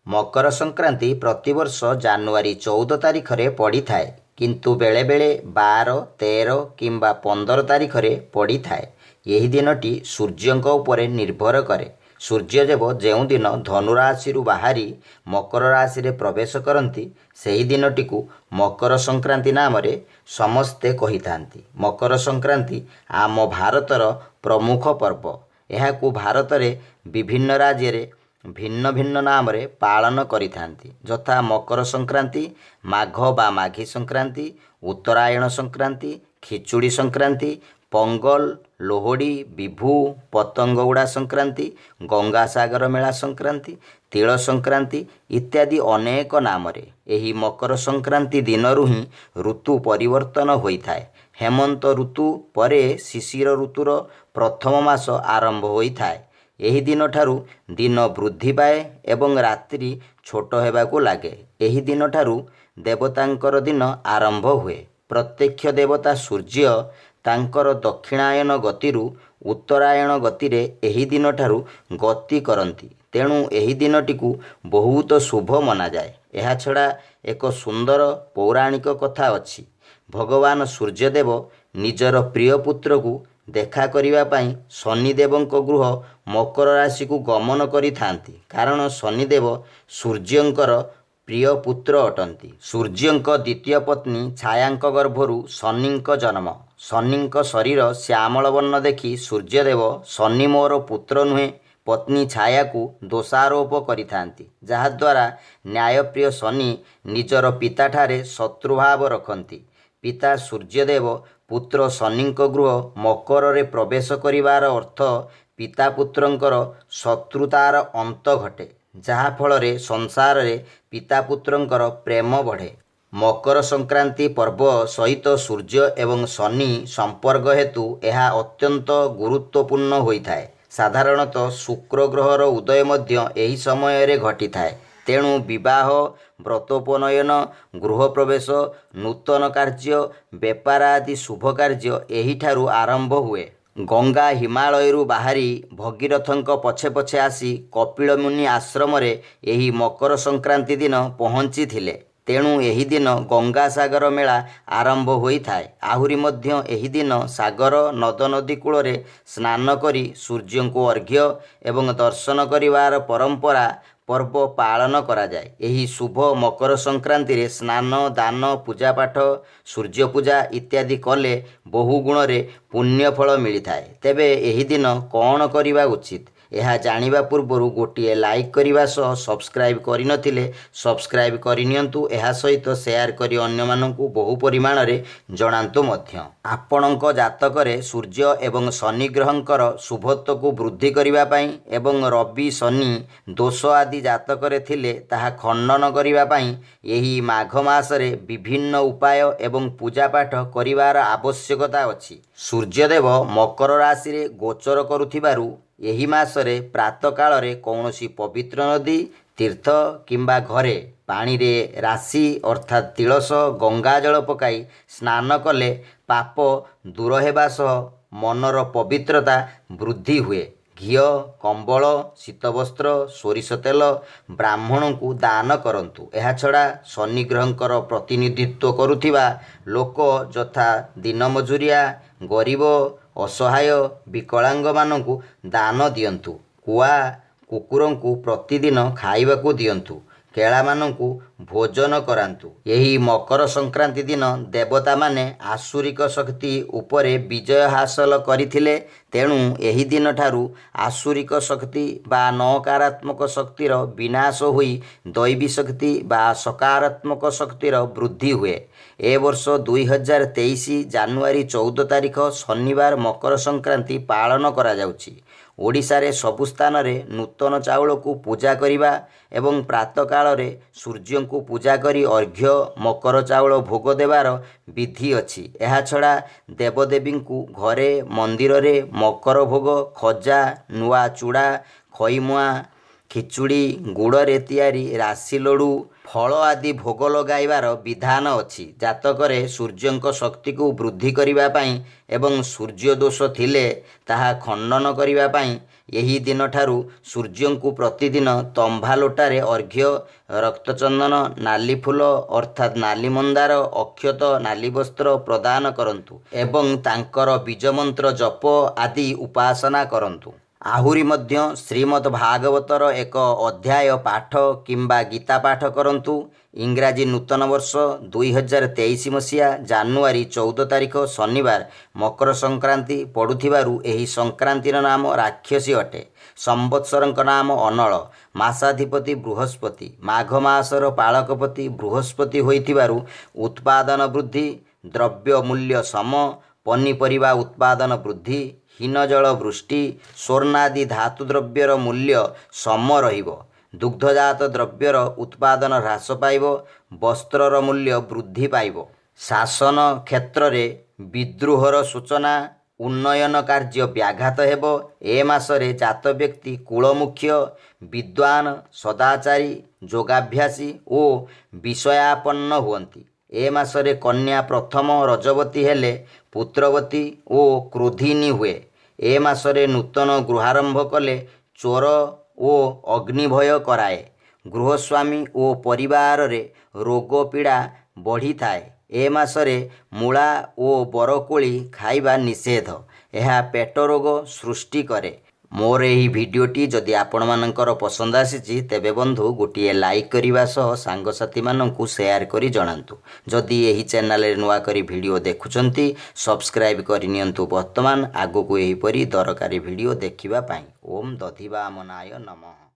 ମକର ସଂକ୍ରାନ୍ତି ପ୍ରତିବର୍ଷ ଜାନୁଆରୀ 14 ତାରିଖରେ ପଡ଼ିଥାଏ, କିନ୍ତୁ ବେଳେବେଳେ 12, 13 କିମ୍ବା 15 ତାରିଖରେ ପଡ଼ିଥାଏ। ଏହି ଦିନଟି ସୂର୍ଯ୍ୟଙ୍କ ଉପରେ ନିର୍ଭର କରେ। ସୂର୍ଯ୍ୟଦେବ ଯେଉଁଦିନ ଧନୁ ରାଶିରୁ ବାହାରି ମକର ରାଶିରେ ପ୍ରବେଶ କରନ୍ତି, ସେହି ଦିନଟିକୁ ମକର ସଂକ୍ରାନ୍ତି ନାମରେ ସମସ୍ତେ କହିଥାନ୍ତି। ମକର ସଂକ୍ରାନ୍ତି ଆମ ଭାରତର ପ୍ରମୁଖ ପର୍ବ। ଏହାକୁ ଭାରତରେ ବିଭିନ୍ନ ରାଜ୍ୟରେ ଭିନ୍ନ ଭିନ୍ନ ନାମରେ ପାଳନ କରିଥାନ୍ତି, ଯଥା ମକର ସଂକ୍ରାନ୍ତି, ମାଘ ବା ମାଘୀ ସଂକ୍ରାନ୍ତି, ଉତ୍ତରାୟଣ ସଂକ୍ରାନ୍ତି, ଖିଚୁଡ଼ି ସଂକ୍ରାନ୍ତି, ପୋଙ୍ଗଲ, ଲୋହଡ଼ି, ବିଭୁ, ପତଙ୍ଗ ଉଡ଼ା ସଂକ୍ରାନ୍ତି, ଗଙ୍ଗାସାଗର ମେଳା ସଂକ୍ରାନ୍ତି, ତିଳ ସଂକ୍ରାନ୍ତି ଇତ୍ୟାଦି ଅନେକ ନାମରେ। ଏହି ମକର ସଂକ୍ରାନ୍ତି ଦିନରୁ ହିଁ ଋତୁ ପରିବର୍ତ୍ତନ ହୋଇଥାଏ। ହେମନ୍ତ ଋତୁ ପରେ ଶିଶିର ଋତୁର ପ୍ରଥମ ମାସ ଆରମ୍ଭ ହୋଇଥାଏ। ଏହି ଦିନଠାରୁ ଦିନ ବୃଦ୍ଧି ପାଏ ଏବଂ ରାତ୍ରି ଛୋଟ ହେବାକୁ ଲାଗେ। ଏହି ଦିନଠାରୁ ଦେବତାଙ୍କର ଦିନ ଆରମ୍ଭ ହୁଏ। ପ୍ରତ୍ୟକ୍ଷ ଦେବତା ସୂର୍ଯ୍ୟ ତାଙ୍କର ଦକ୍ଷିଣାୟନ ଗତିରୁ ଉତ୍ତରାୟଣ ଗତିରେ ଏହି ଦିନଠାରୁ ଗତି କରନ୍ତି। ତେଣୁ ଏହି ଦିନଟିକୁ ବହୁତ ଶୁଭ ମନାଯାଏ। ଏହାଛଡ଼ା ଏକ ସୁନ୍ଦର ପୌରାଣିକ କଥା ଅଛି। ଭଗବାନ ସୂର୍ଯ୍ୟଦେବ ନିଜର ପ୍ରିୟ ପୁତ୍ରକୁ ଦେଖା କରିବା ପାଇଁ ଶନିଦେବଙ୍କ ଗୃହ ମକର ରାଶିକୁ ଗମନ କରିଥାନ୍ତି, କାରଣ ଶନିଦେବ ସୂର୍ଯ୍ୟଙ୍କର ପ୍ରିୟ ପୁତ୍ର ଅଟନ୍ତି। ସୂର୍ଯ୍ୟଙ୍କ ଦ୍ୱିତୀୟ ପତ୍ନୀ ଛାୟାଙ୍କ ଗର୍ଭରୁ ଶନିଙ୍କ ଜନ୍ମ। ଶନିଙ୍କ ଶରୀର ଶ୍ୟାମଳ ବର୍ଣ୍ଣ ଦେଖି ସୂର୍ଯ୍ୟଦେବ ଶନି ମୋର ପୁତ୍ର ନୁହେଁ, ପତ୍ନୀ ଛାୟାକୁ ଦୋଷାରୋପ କରିଥାନ୍ତି, ଯାହାଦ୍ୱାରା ନ୍ୟାୟପ୍ରିୟ ଶନି ନିଜର ପିତାଠାରେ ଶତ୍ରୁଭାବ ରଖନ୍ତି। ପିତା ସୂର୍ଯ୍ୟଦେବ ପୁତ୍ର ଶନିଙ୍କ ଗୃହ ମକରରେ ପ୍ରବେଶ କରିବାର ଅର୍ଥ ପିତା ପୁତ୍ରଙ୍କର ଶତ୍ରୁତାର ଅନ୍ତ ଘଟେ, ଯାହାଫଳରେ ସଂସାରରେ ପିତା ପୁତ୍ରଙ୍କର ପ୍ରେମ ବଢ଼େ। ମକର ସଂକ୍ରାନ୍ତି ପର୍ବ ସହିତ ସୂର୍ଯ୍ୟ ଏବଂ ଶନି ସମ୍ପର୍କ ହେତୁ ଏହା ଅତ୍ୟନ୍ତ ଗୁରୁତ୍ୱପୂର୍ଣ୍ଣ ହୋଇଥାଏ। ସାଧାରଣତଃ ଶୁକ୍ର ଗ୍ରହର ଉଦୟ ମଧ୍ୟ ଏହି ସମୟରେ ଘଟିଥାଏ। ତେଣୁ ବିବାହ, ବ୍ରତୋପନୟନ, ଗୃହପ୍ରବେଶ, ନୂତନ କାର୍ଯ୍ୟ, ବେପାର ଆଦି ଶୁଭ କାର୍ଯ୍ୟ ଏହିଠାରୁ ଆରମ୍ଭ ହୁଏ। ଗଙ୍ଗା ହିମାଳୟରୁ ବାହାରି ଭଗୀରଥଙ୍କ ପଛେ ପଛେ ଆସି କପିଳ ମୁନି ଆଶ୍ରମରେ ଏହି ମକର ସଂକ୍ରାନ୍ତି ଦିନ ପହଞ୍ଚିଥିଲେ। ତେଣୁ ଏହି ଦିନ ଗଙ୍ଗାସାଗର ମେଳା ଆରମ୍ଭ ହୋଇଥାଏ। ଆହୁରି ମଧ୍ୟ ଏହି ଦିନ ସାଗର, ନଦ ନଦୀ କୂଳରେ ସ୍ନାନ କରି ସୂର୍ଯ୍ୟଙ୍କୁ ଅର୍ଘ୍ୟ ଏବଂ ଦର୍ଶନ କରିବାର ପରମ୍ପରା ପର୍ବ ପାଳନ କରାଯାଏ। ଏହି ଶୁଭ ମକର ସଂକ୍ରାନ୍ତିରେ ସ୍ନାନ, ଦାନ, ପୂଜାପାଠ, ସୂର୍ଯ୍ୟପୂଜା ଇତ୍ୟାଦି କଲେ ବହୁ ଗୁଣରେ ପୁଣ୍ୟଫଳ ମିଳିଥାଏ। ତେବେ ଏହି ଦିନ କ'ଣ କରିବା ଉଚିତ, ଏହା ଜାଣିବା ପୂର୍ବରୁ ଗୋଟିଏ ଲାଇକ୍ କରିବା ସହ ସବସ୍କ୍ରାଇବ୍ କରିନଥିଲେ ସବସ୍କ୍ରାଇବ୍ କରିନିଅନ୍ତୁ। ଏହା ସହିତ ସେୟାର କରି ଅନ୍ୟମାନଙ୍କୁ ବହୁ ପରିମାଣରେ ଜଣାନ୍ତୁ ମଧ୍ୟ। ଆପଣଙ୍କ ଜାତକରେ ସୂର୍ଯ୍ୟ ଏବଂ ଶନି ଗ୍ରହଙ୍କର ଶୁଭତ୍ୱକୁ ବୃଦ୍ଧି କରିବା ପାଇଁ ଏବଂ ରବି ଶନି ଦୋଷ ଆଦି ଜାତକରେ ଥିଲେ ତାହା ଖଣ୍ଡନ କରିବା ପାଇଁ ଏହି ମାଘ ମାସରେ ବିଭିନ୍ନ ଉପାୟ ଏବଂ ପୂଜାପାଠ କରିବାର ଆବଶ୍ୟକତା ଅଛି। ସୂର୍ଯ୍ୟଦେବ ମକର ରାଶିରେ ଗୋଚର କରୁଥିବାରୁ ଏହି ମାସରେ ପ୍ରାତଃକାଳରେ କୌଣସି ପବିତ୍ର ନଦୀ, ତୀର୍ଥ କିମ୍ବା ଘରେ ପାଣିରେ ରାଶି ଅର୍ଥାତ୍ ତିଳ ସହ ଗଙ୍ଗାଜଳ ପକାଇ ସ୍ନାନ କଲେ ପାପ ଦୂର ହେବା ସହ ମନର ପବିତ୍ରତା ବୃଦ୍ଧି ହୁଏ। ଘିଅ, କମ୍ବଳ, ଶୀତବସ୍ତ୍ର, ସୋରିଷ ତେଲ ବ୍ରାହ୍ମଣଙ୍କୁ ଦାନ କରନ୍ତୁ। ଏହାଛଡ଼ା ଶନି ଗ୍ରହଙ୍କର ପ୍ରତିନିଧିତ୍ୱ କରୁଥିବା ଲୋକ ଯଥା ଦିନ ମଜୁରିଆ, ଗରିବ, ଅସହାୟ, ବିକଳାଙ୍ଗମାନଙ୍କୁ ଦାନ ଦିଅନ୍ତୁ। କୁଆ, କୁକୁରଙ୍କୁ ପ୍ରତିଦିନ ଖାଇବାକୁ ଦିଅନ୍ତୁ। କେଳାମାନଙ୍କୁ ଭୋଜନ କରାନ୍ତୁ। ଏହି ମକର ସଂକ୍ରାନ୍ତି ଦିନ ଦେବତାମାନେ ଆସୁରିକ ଶକ୍ତି ଉପରେ ବିଜୟ ହାସଲ କରିଥିଲେ। ତେଣୁ ଏହି ଦିନଠାରୁ ଆସୁରିକ ଶକ୍ତି ବା ନକାରାତ୍ମକ ଶକ୍ତିର ବିନାଶ ହୋଇ ଦୈବୀ ଶକ୍ତି ବା ସକାରାତ୍ମକ ଶକ୍ତିର ବୃଦ୍ଧି ହୁଏ। ଏ ବର୍ଷ 2023 ଜାନୁଆରୀ 14 ତାରିଖ ଶନିବାର ମକର ସଂକ୍ରାନ୍ତି ପାଳନ କରାଯାଉଛି। ଓଡ଼ିଶାରେ ସବୁ ସ୍ଥାନରେ ନୂତନ ଚାଉଳକୁ ପୂଜା କରିବା ଏବଂ ପ୍ରାତଃକାଳରେ ସୂର୍ଯ୍ୟଙ୍କୁ ପୂଜା କରି ଅର୍ଘ୍ୟ, ମକର ଚାଉଳ ଭୋଗ ଦେବାର ବିଧି ଅଛି। ଏହାଛଡ଼ା ଦେବଦେବୀଙ୍କୁ ଘରେ, ମନ୍ଦିରରେ ମକର ଭୋଗ, ଖଜା, ନୂଆ ଚୂଡ଼ା, ଖଇମୁଆଁ, ଖିଚୁଡ଼ି, ଗୁଡ଼ରେ ତିଆରି ରାଶି ଲଡ଼ୁ, ଫଳ ଆଦି ଭୋଗ ଲଗାଇବାର ବିଧାନ ଅଛି। ଜାତକରେ ସୂର୍ଯ୍ୟଙ୍କ ଶକ୍ତିକୁ ବୃଦ୍ଧି କରିବା ପାଇଁ ଏବଂ ସୂର୍ଯ୍ୟ ଦୋଷ ଥିଲେ ତାହା ଖଣ୍ଡନ କରିବା ପାଇଁ ଏହି ଦିନଠାରୁ ସୂର୍ଯ୍ୟଙ୍କୁ ପ୍ରତିଦିନ ତମ୍ବା ଲୋଟାରେ ଅର୍ଘ୍ୟ, ରକ୍ତଚନ୍ଦନ, ନାଲି ଫୁଲ ଅର୍ଥାତ୍ ନାଲି ମନ୍ଦାର, ଅକ୍ଷତ, ନାଲି ବସ୍ତ୍ର ପ୍ରଦାନ କରନ୍ତୁ ଏବଂ ତାଙ୍କର ବୀଜମନ୍ତ୍ର ଜପ ଆଦି ଉପାସନା କରନ୍ତୁ। ଆହୁରି ମଧ୍ୟ ଶ୍ରୀମଦ୍ ଭାଗବତର ଏକ ଅଧ୍ୟାୟ ପାଠ କିମ୍ବା ଗୀତା ପାଠ କରନ୍ତୁ। ଇଂରାଜୀ ନୂତନ ବର୍ଷ 2023 ମସିହା ଜାନୁଆରୀ 14 ତାରିଖ ଶନିବାର ମକର ସଂକ୍ରାନ୍ତି ପଡ଼ୁଥିବାରୁ ଏହି ସଂକ୍ରାନ୍ତିର ନାମ ରାକ୍ଷସୀ ଅଟେ। ସମ୍ବତ୍ସରଙ୍କ ନାମ ଅନଳ, ମାସାଧିପତି ବୃହସ୍ପତି। ମାଘ ମାସର ପାଳକପତି ବୃହସ୍ପତି ହୋଇଥିବାରୁ ଉତ୍ପାଦନ ବୃଦ୍ଧି, ଦ୍ରବ୍ୟ ମୂଲ୍ୟ ସମ, ପନିପରିବା ଉତ୍ପାଦନ ବୃଦ୍ଧି, ହୀନଜଳ ବୃଷ୍ଟି, ସ୍ୱର୍ଣ୍ଣାଦି ଧାତୁ ଦ୍ରବ୍ୟର ମୂଲ୍ୟ ସମ ରହିବ। ଦୁଗ୍ଧଜାତ ଦ୍ରବ୍ୟର ଉତ୍ପାଦନ ହ୍ରାସ ପାଇବ, ବସ୍ତ୍ରର ମୂଲ୍ୟ ବୃଦ୍ଧି ପାଇବ। ଶାସନ କ୍ଷେତ୍ରରେ ବିଦ୍ରୋହର ସୂଚନା, ଉନ୍ନୟନ କାର୍ଯ୍ୟ ବ୍ୟାଘାତ ହେବ। ଏ ମାସରେ ଜାତ ବ୍ୟକ୍ତି କୁଳମୁଖ୍ୟ, ବିଦ୍ୱାନ, ସଦାଚାରୀ, ଯୋଗାଭ୍ୟାସୀ ଓ ବିଷୟାପନ୍ନ ହୁଅନ୍ତି। ଏ ମାସରେ କନ୍ୟା ପ୍ରଥମ ରଜବତୀ ହେଲେ ପୁତ୍ରବତୀ ଓ କ୍ରୋଧିନୀ ହୁଏ। ଏ ମାସରେ ନୂତନ ଗୃହାରମ୍ଭ କଲେ ଚୋର ଓ ଅଗ୍ନିଭୟ କରାଏ। ଗୃହସ୍ୱାମୀ ଓ ପରିବାରରେ ରୋଗ ପୀଡ଼ା ବଢ଼ିଥାଏ। ଏ ମାସରେ ମୂଳା ଓ ବରକୋଳି ଖାଇବା ନିଷେଧ। ଏହା ପେଟ ରୋଗ ସୃଷ୍ଟି କରେ। ମୋର ଏହି ଭିଡ଼ିଓଟି ଯଦି ଆପଣମାନଙ୍କର ପସନ୍ଦ ଆସିଛି, ତେବେ ବନ୍ଧୁ ଗୋଟିଏ ଲାଇକ୍ କରିବା ସହ ସାଙ୍ଗସାଥିମାନଙ୍କୁ ସେୟାର କରି ଜଣାନ୍ତୁ। ଯଦି ଏହି ଚ୍ୟାନେଲରେ ନୂଆ କରି ଭିଡ଼ିଓ ଦେଖୁଛନ୍ତି, ସବସ୍କ୍ରାଇବ୍ କରିନିଅନ୍ତୁ ବର୍ତ୍ତମାନ, ଆଗକୁ ଏହିପରି ଦରକାରୀ ଭିଡ଼ିଓ ଦେଖିବା ପାଇଁ। ଓମ୍ ଦଧିବାମନାୟ ନମଃ।